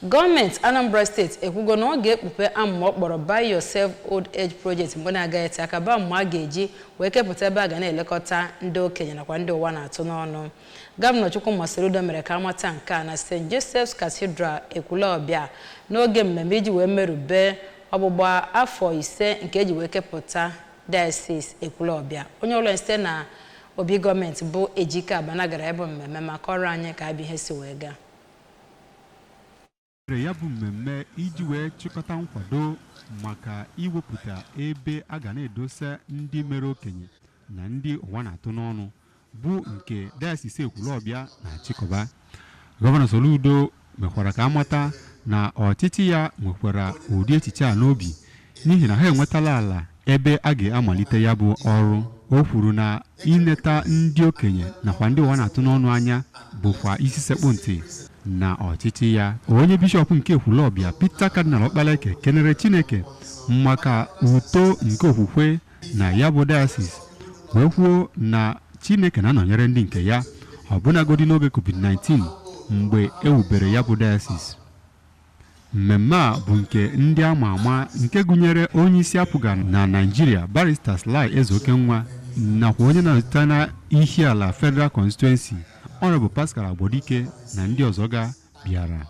Gọọmenti Anambra Steeti ekwugo na ọ ga-ekpupe amụma ọ kpọrọ Buy Yourself Old Age Project mgbe na-agaghị ete aka, bụ amụma a ga-eji wee kepụta ebe a ga na-elekọta ndị okenye nakwa ndị ụwa na-atụ n'ọnụ. Gọvanọ Chukwuma Soludo mere ka amata nke a na St. Joseph's Cathedral, Ekwulọbịa, n'oge mmemme iji wee merube ọgbụgba afọ 5 nke eji wee kepụta Diocese Ekwulọbịa. Onye ọrụ site na obi gọọmenti bụ Ejike Abana gara ebe mmemme ma kọrọ anyị ka abịa ihe si wee gaa. Mere ya bụ mmemme iji wee chịkọta nkwado maka iwepụta ebe a ga na-edosa ndị mere okenye na ndị ụwa na-atụ n'ọnụ, bụ nke Diocese Ekwulọbịa na-achịkọba. Gọvanọ Soludo mekwara ka amata na ọchịchị ya nwekwara ụdị echiche a n'obi, n'ihi na ha enwetala ala ebe a ga-amalite ya bụ ọrụ. O kwuru na ineta ndị okenye nakwa ndị ụwa na-atụ n'ọnụ anya bụkwa isi sekpụ ntị na ọchịchị ya. Onye bishọp nke Ekwulọbịa, Peter Cardinal Okpaleke, kenere Chineke maka uto nke okwukwe na ya bụ diocese, wee kwuo na Chineke na-anọnyere ndị nke ya, ọbụnagodi n'oge COVID-19 mgbe e wubere ya bụ diocese. Mmemme a bụ nke ndị ama ama, nke gụnyere onye isi APGA na Naịjirịa, Barrister Sly Ezeokenwa, nakwa onye na-anọchite na Ihiala Federal Constituency, Honorable Pascal Agbodike, na ndị ọzọ ga bịara.